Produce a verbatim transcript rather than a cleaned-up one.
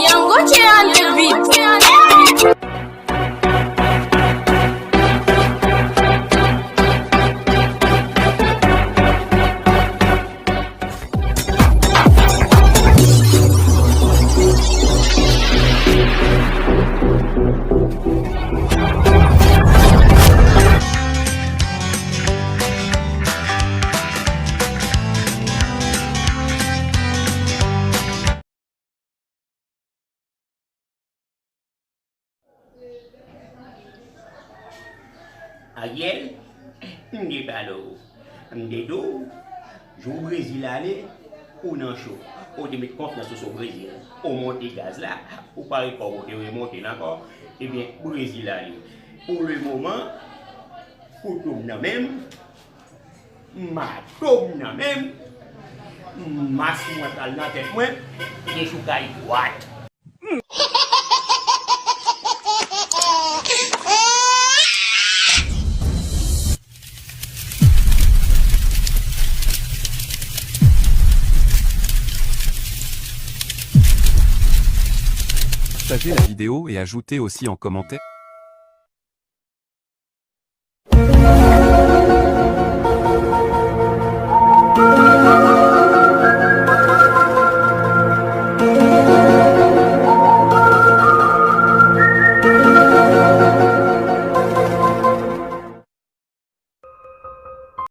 Young Gucci on the beat. Ariel, m te pale w. M te di w, jou Brezil ale, ou nan cho. Ou te met konfyans ou sou Brezil. Ou monte gaz la, ou pa rekò ou te remonte l ankò. Ebyen, Brezil ale. Pou le moman, kouto m nan men m, mato m nan men m, mas mwen pral nan tèt mwen, dechoukay dwat. Partagez la vidéo et ajoutez aussi en commentaire.